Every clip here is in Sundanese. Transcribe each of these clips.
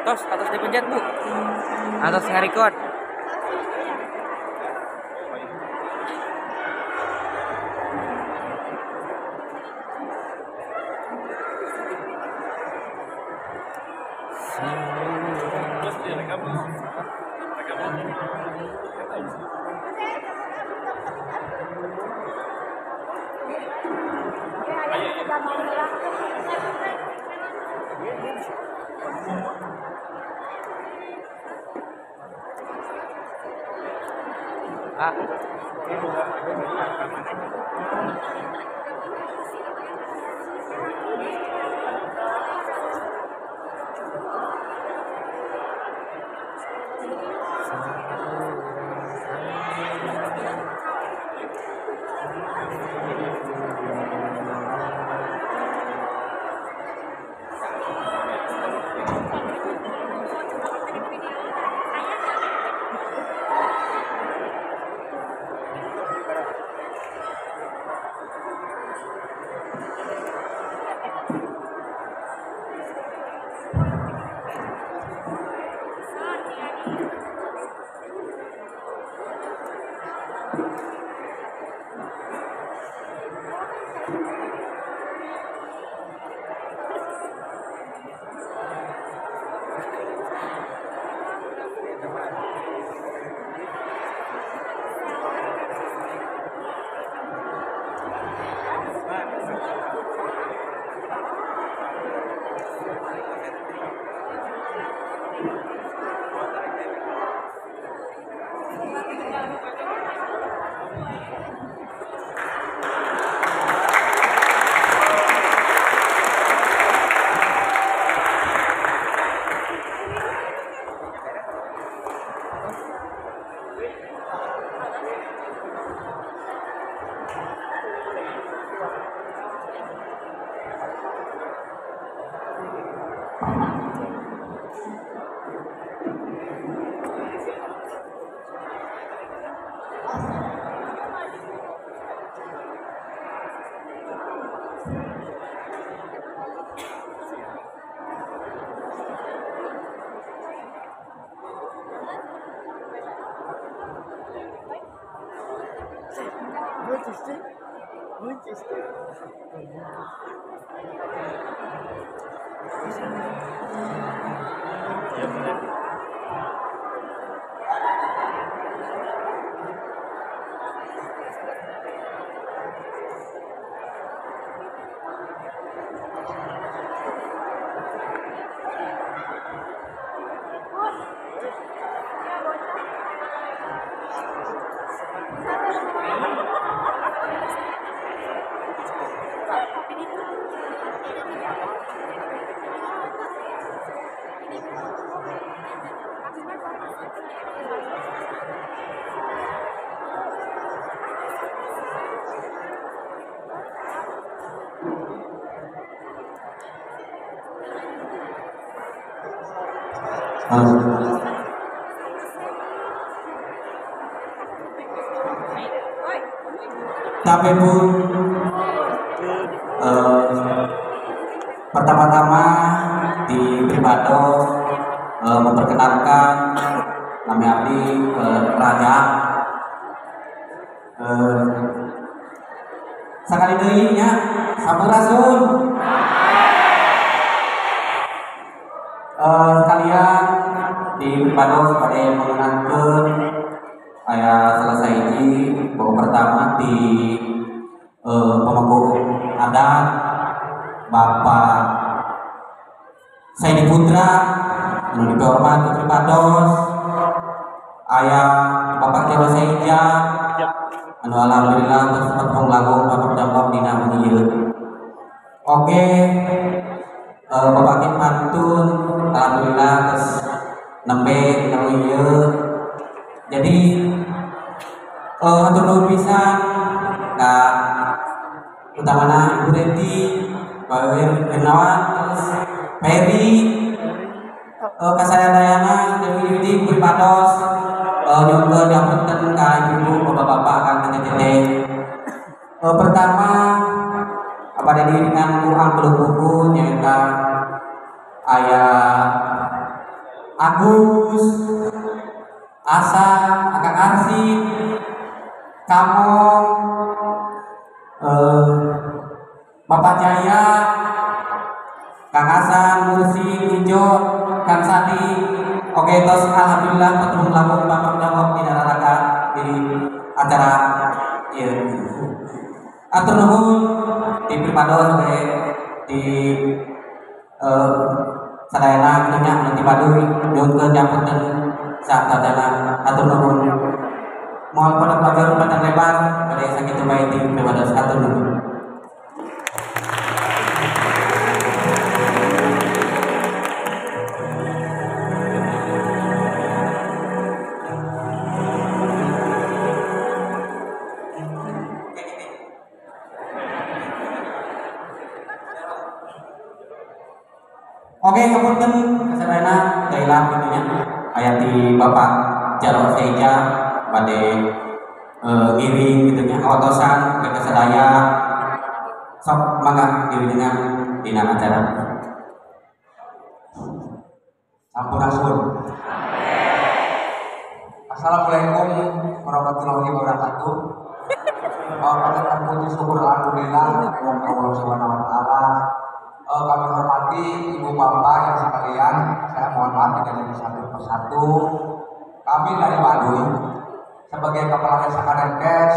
Tos atas dipencet, Bu. Atas nge-record. Terus direkam, rekam. Tapi pun pertama-tama di pribados memperkenalkan nami abdi Raja. Sakali deui nya sampurasun. Sekalian di pribados pada mengenangkeun aya selesai hiji pokok pertama di pemangku adat Bapak Saidi Putra anu dihormat ku pribados, aya Bapak Jero Saija anu alhamdulillah terus tepung langkung Bapak jawab dina wengi ieu. Oke, Bapak Kin pantun alhamdulillah terus nembe dina wengi ieu. Jadi hatur nuhun pisan ka utamana Ibu Reti, Pak Hernawan, terus Peri, ka sadayana Dewi Yudi pribados, nyuwun dihapunten ka ibu-ibu, bapak-bapak, kang teteh. Pertama pada diiringan ku angklung nyaeta aya Agus, Asa, Akang Arsi, Kamong, Bapak Jaya, Kang Hasan, Mursi, Ijo, Kang Sadi. Oke, terus alhamdulillah ketemu lamun Bapak Dawab di raka di acara ieu. Atur nuhun di pripados oge di sadayana kitu nya anu ti Baduy nyuhunkeun diampunten saatadana atur nuhun. Moal pada pelajaran panjang lebar bade sakitu bae di pripados atur nuhun. Oke, ngapunten kasadayana teu kitu nya aya ti Bapak Jarot Seja bade ngiring kitu nya awatosan ka sadaya sok mangga diwijengan dina acara. Sampurasun. Assalamualaikum warahmatullahi wabarakatuh. Panjatkan puji syukur alhamdulillah kepada Allah Subhanahu wa taala. Kami hormati ibu bapak yang sekalian, saya mohon maaf tidak jadi satu persatu. Kami dari Baduy sebagai kepala desa Kadenkes,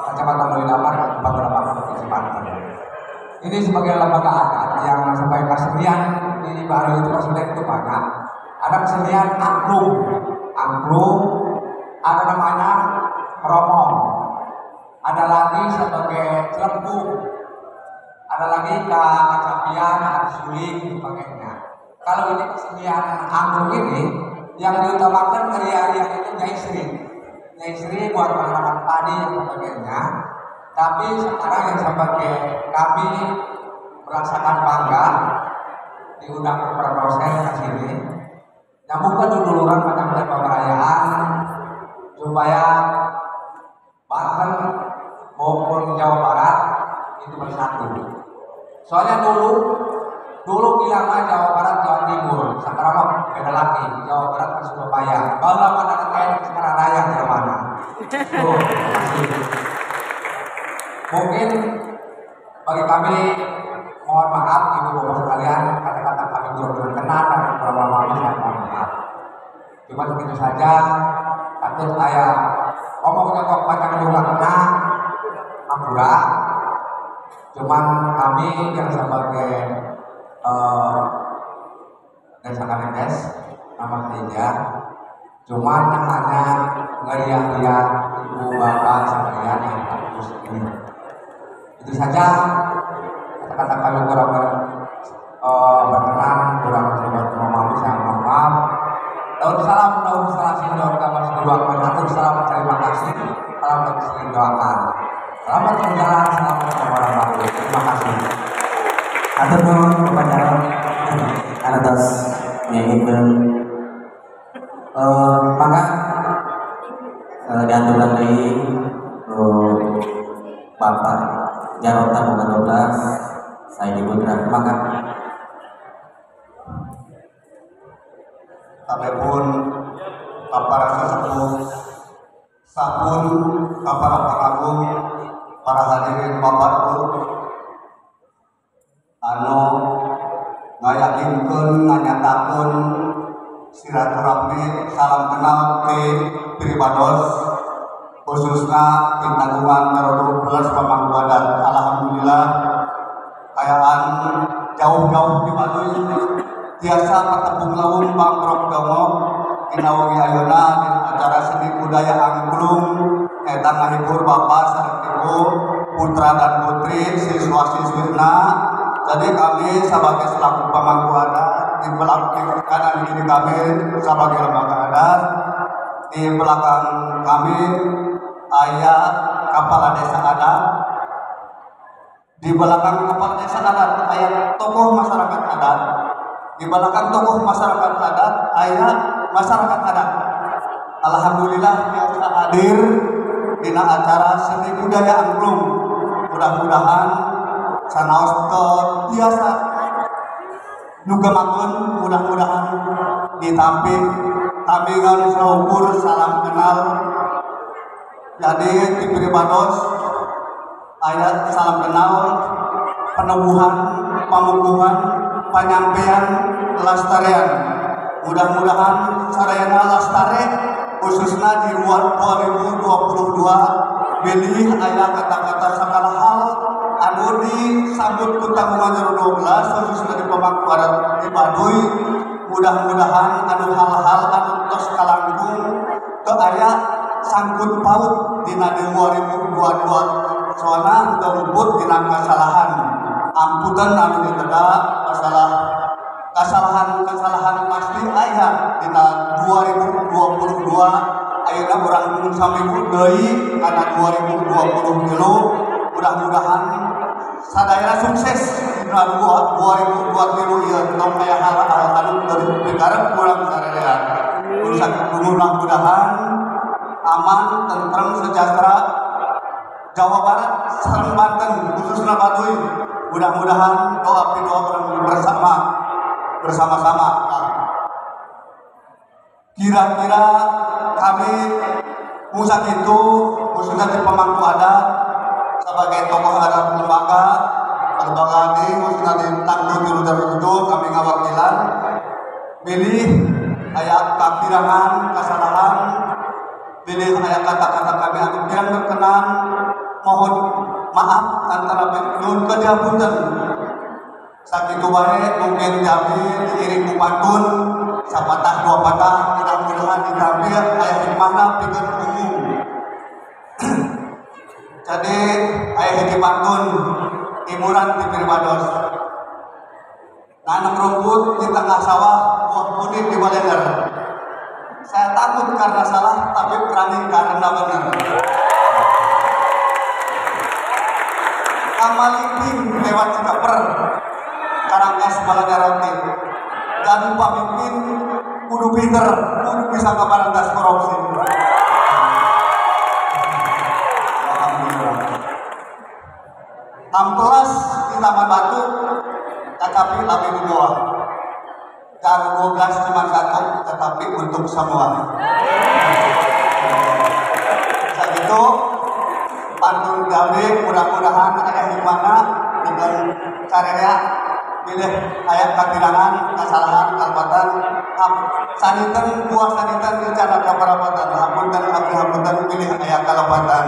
Kecamatan Leuwidamar, Kabupaten Lebak, Provinsi Banten. Ini sebagai lembaga adat yang sebagai kesenian di Baduy itu kesenian itu banyak. Ada kesenian angklung, angklung, ada namanya romong, ada lagi sebagai celempung, ada lagi kacapian, ada suling, sebagainya. Kalau ini kesenian angklung ini yang diutamakan ria-ria itu Nyai Sri. Nyai Sri buat penanaman padi dan sebagainya. Tapi sekarang yang sebagai kami merasakan bangga diundang para dosen ke sini. Nyambungkan duluran macam perayaan supaya Banten maupun Jawa Barat itu bersatu. Soalnya dulu bilangnya Jawa Barat Jawa Timur, sekarang mah beda lagi. Jawa Barat ke Surabaya. Baheula mana kayak sekarang raya di mana. Tuh, masih. Mungkin bagi kami mohon maaf ibu bapak sekalian, kata-kata kami kurang berkenan dan kurang memahami, saya mohon maaf. Cuma begitu saja, takut ayah omongnya kok panjang juga kena, ampura. Cuman kami yang sebagai desa Kadenkes nama Khadijah, cuman hanya ngeriak-riak ibu bapak sekalian yang kampus ini. Itu saja kata-kata kami kurang berkenan, kurang memahami, saya mohon maaf. Daun salam, daun salam daun kamar doakan, atur salam terima kasih, salam dan doakan. Selamat berjalan, selamat orang baru. Terima kasih. Atur nuhun Bapak Jarot atas nyanyikan maka diaturkan deui Bapak Jarot Tabungan 12 saya Putra maka pun para sesepuh sapun para pangagung para hadirin bapak ibu anu ngayakinkeun nganyatakeun silaturahmi salam kenal ti pribados khususna ti tanggungan Karodo 12 pamangku adat. Alhamdulillah kayaan jauh-jauh di Baduy tiasa patepung laun pangkrok dongo dina wengi ayeuna dina acara seni budaya angklung eta ngahibur bapak sareng ibu putra dan putri siswa-siswina. Jadi kami sebagai selaku pemangku adat di belakang kanan kiri kami sebagai lembaga adat, di belakang kami ayah kepala desa adat, di belakang kepala desa adat ayah tokoh masyarakat adat, di belakang tokoh masyarakat adat ayah masyarakat adat. Alhamdulillah biasa hadir dina acara seni budaya angklung. Mudah-mudahan sanaos biasa Nyugemakeun mudah-mudahan ditampi kami ngan saukur salam kenal. Jadi di Piripados aya salam kenal, peneguhan, pamukuhan, panyampaian, lestarian. Mudah-mudahan sarayana lestari khususnya di 2022 bilih aya kata-kata segala hal anu disambut ku tanggungan 12 khususnya di pemangku adat di Baduy. Mudah-mudahan anu hal-hal anu tos kalangkung teu aya sangkut paut dina 2022 soalna teu luput dina kasalahan. Ampunten anu diteda masalah kesalahan-kesalahan pasti aya dina 2022 ayeuna urang mung saminggu deui kana 2023. Mudah-mudahan sadayana sukses dina 2023 ieu tong aya hal-hal anu teu dikarep urang sararea. Mudah-mudahan aman, tentrem, sejahtera Jawa Barat sareng Banten khususna Baduy. Mudah-mudahan doa pidoa urang bersama-sama. Kira-kira kami musak itu khususnya di pemangku adat sebagai tokoh adat lembaga lembaga di khususnya di Tangguh Tilu Tujuh kami ngawakilan pilih aya kakirangan kesalahan, pilih aya kata-kata kami anu kirang berkenan, mohon maaf antara nyuhun kadihapunten. Sakitu bae mungkin kami diiring ku pantun sapatah dua patah, mudah-mudahan ditampi aya hikmahna pikeun umum. Jadi aya hiji pantun hiburan di Piripados. Nanam rumput di tengah sawah, buah kuning di balender. Saya takut karena salah, tapi berani karena benar. Kamaliping lewat Cikaper, Karangkas balada roti. Dan pemimpin kudu pinter, kudu bisa ngeberantas korupsi. Alhamdulillah. Ampelas di Taman Batu, tetapi lebih di bawah. Dan 12 cuma satu, tetapi untuk semua. Sakitu pantun gawe mudah-mudahan aya hikmahna dengan caranya pilih ayat kakirangan, kesalahan, kalpatan, saniten buah saniten rencana kaparapatan, hapunten abdi hapunten pilih ayat kalapatan.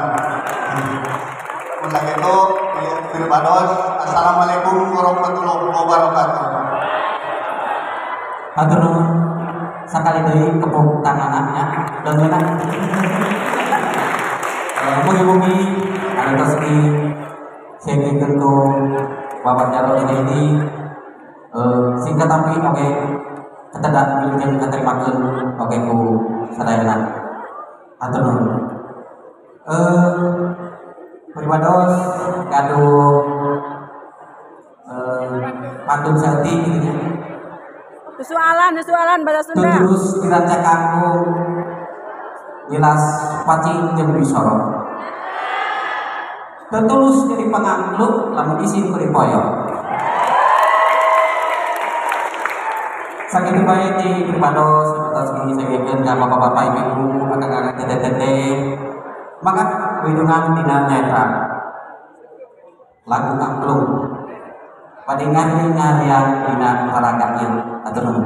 Sakitu Piripados. Assalamualaikum warahmatullahi wabarakatuh. Hatur nuhun sakali deui tepuk tanganna leungeunna. Mugi-mugi anu tos disegikeun ku Bapak Jarot ini singkat tapi oge ketedak wilujeng katerimakeun oge ku sadayana. Hatur nuhun. Piripados gaduh pantun saeutik gitu nya. Susualan bahasa Sunda. Terus dirancak kanggo ngilas pacing jeung wisoro. Tetulus jadi pangangkluk lamun isin ku dipoyo. Sakitu bae di Piripados tos disegikeun ka bapak-bapak ibu-ibu akang-akang teteh-teteh. Maka widungan dina nyaeta lagu angklung pada ngari-ngarian dina paraga ieu. Atur nuhun.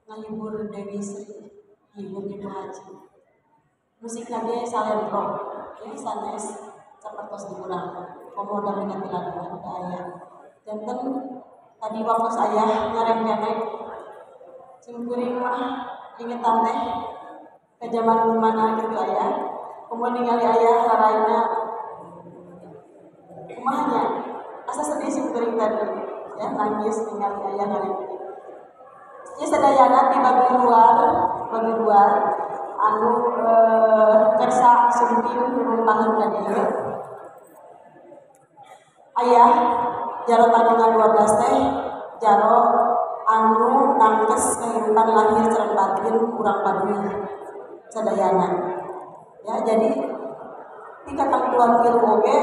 Ngahibur Dewi Sri, ngahibur Ibu Haji. Musik lagi salendro, ya sanes sapertos diurang. Komo minat lagu da aya. Janten tadi waktu saya ngarengkenek simkuring mah ingetan teh ke zaman mana gitu aya. Komo ningali ayah raraina kumaha nya asa sedih simkuring tadi ya nangis ningali ayah ngarengkenek. Ya sadayana ti Baduy luar anu kersa sumping rumpangan ka dieu. Ayah jaro tanggungan 12 teh jaro anu nangkes kehidupan lahir sareng batin urang Baduy sadayana. Ya jadi ti katangtuan tilu oge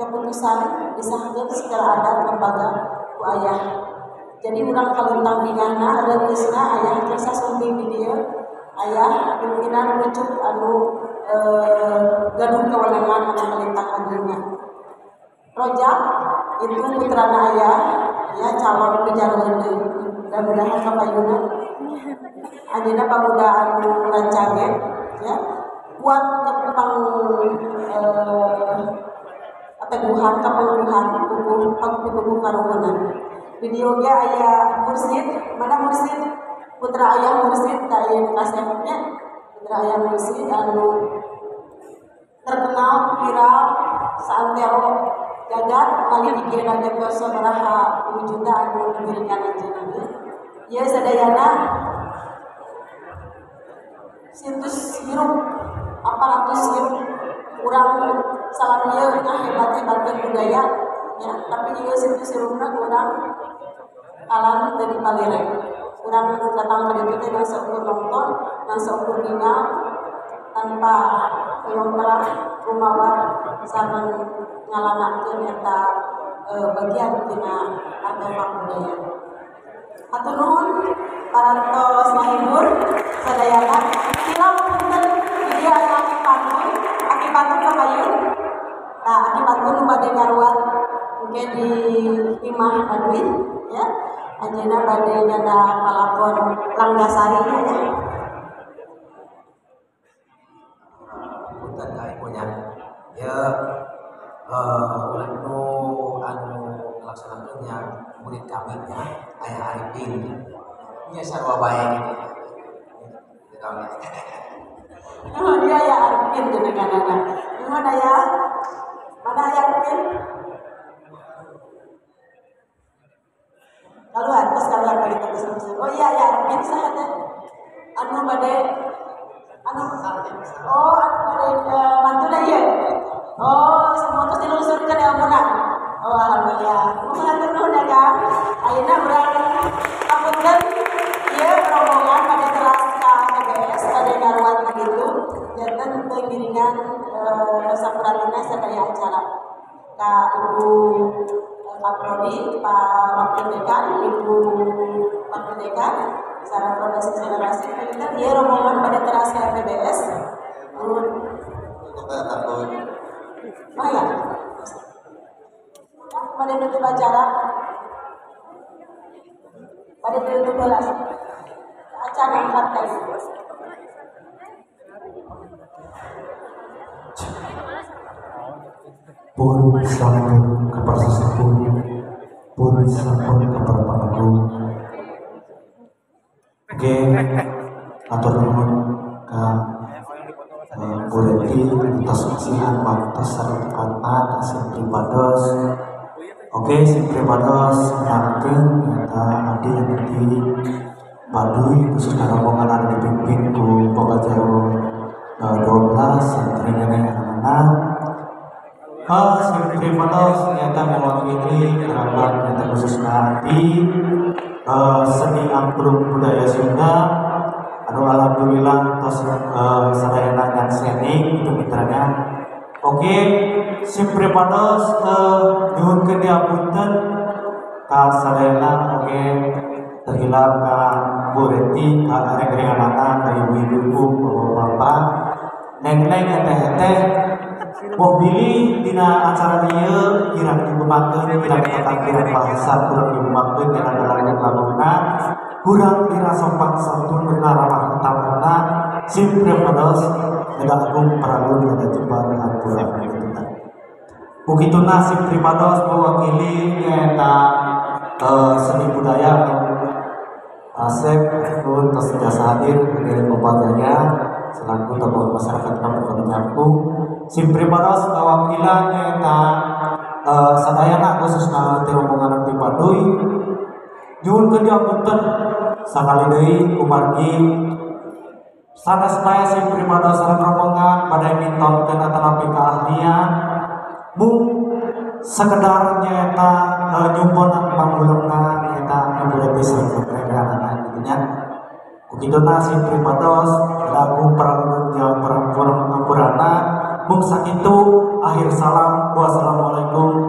keputusan disahkeun secara adat lembaga ku ayah. Jadi urang kalentang bingahna reueusna ayah kersa sumping di dieu ayah pimpinan lucuk anu gaduh kewenangan anu kalentang ageungna. Rojak itu putrana ayah ya calon pijaroheun deui. Mudah-mudahan kapayuna anjeunna pamuda anu rancange ya kuat tepang kateguhan kapeluhan kukuh karuhunan. Video ge aya mursid, mana mursid? Putra ayah mursid ka ieu kasepnya. Putra ayah mursid anu terkenal viral saantero jagat kali dikira ge sabaraha puluh juta anu diberikan anjeunna ge. Ieu sadayana situs hirup aparatus hirup urang salam ieu ngahebat-hebatkeun budaya ya, tapi ieu situs hirupna kurang Kalan teu dipalire. Urang datang ka ditu teh ngan saukur nonton, ngan saukur ningal tanpa hoyong terang rumawar sareng ngalanakeun eta bagian tina artefak budaya. Hatur nuhun parantos ngahibur sadayana. Hilap punten ieu aya aki pantun, aki pantun ka payun. Tah aki pantun nu bade ngaruat engke di imah Baduy ya. Anjeunna bade nyanda palakon Langgasari ya. Punten ka ibunya. Ya ulah nu anu ngalaksanakeun nya murid kami nya aya Arifin. Nya sarua bae gitu. Oh, dia ya Arifin jenenganana. Nuhun aya. Mana aya Arifin? Keluar, terus keluar balik terus. Oh iya ya Arifin saha teh? Anu bade anu oh anu bade mantuna ieu. Oh, semua terus dilungsurkeun ilmuna. Oh, alhamdulillah. Nuhun hatur nuhun ya Kang. Ayeuna urang hapunten ieu rombongan bade teras ka PBS bade ngaruat begitu. Janten teu ngiringan sapuratina sadaya acara. Ka Ibu Kaprodi, Pak Wakil Dekan, Ibu Wakil Dekan, sareng Profesi Generasi, punten ieu rombongan bade teras ka PBS. Nuhun. Oh ya, pada nutup acara, pada nutup kelas, acara empat kali. Pun sampun kepersesepun, pun sampun keperpanggung. Oke, atur nuhun ka Bu Reti atas kasihan waktu sareng kata kasih pribados. Oke, sim pribados nangkeun eta abdi di Baduy khususnya rombongan anu dipimpin ku Bapak Jaro 12 santri anak-anak. Sim pribados nyata mewakili kerabat nyata khususnya di seni angklung budaya Sunda. Aduh alhamdulillah tos sadayana nyakseni itu mitranya. Oke, sim pribados nyuhunkeun diapunten ka sadayana. Oke, terhilap ka Bu Reti, ka areng-arenganana, ka ibu-ibu, bapak-bapak, neng-neng, teteh-teteh, boh bilih dina acara ieu kirang digumakeun, kirang tata kirang bahasa kurang digumakeun dina lagu-laguna, kurang dina sopan santun dina ramah tamuna, sim pribados neda agung pralun neda jembar hampura kituna. Kukituna sim pribados mewakili nyaeta seni budaya Asep pun tos jasa hadir dari bapaknya selaku tokoh masyarakat Kampung Jangkung. Sim pribados ngawakilan nyaeta sadayana khususna ti rombongan ti Baduy. Nyuhunkeun diapunten sakali deui kumargi sanes bae sim pribados sareng rombongan bade mintonkeun atanapi keahlian mung sekedar nyaeta nyumponan pangulungna nyaeta Ibu Reti sareng anak gitu nya. Kukituna sim pribados lagu pralunun jawa purana mung sakitu akhir salam wassalamualaikum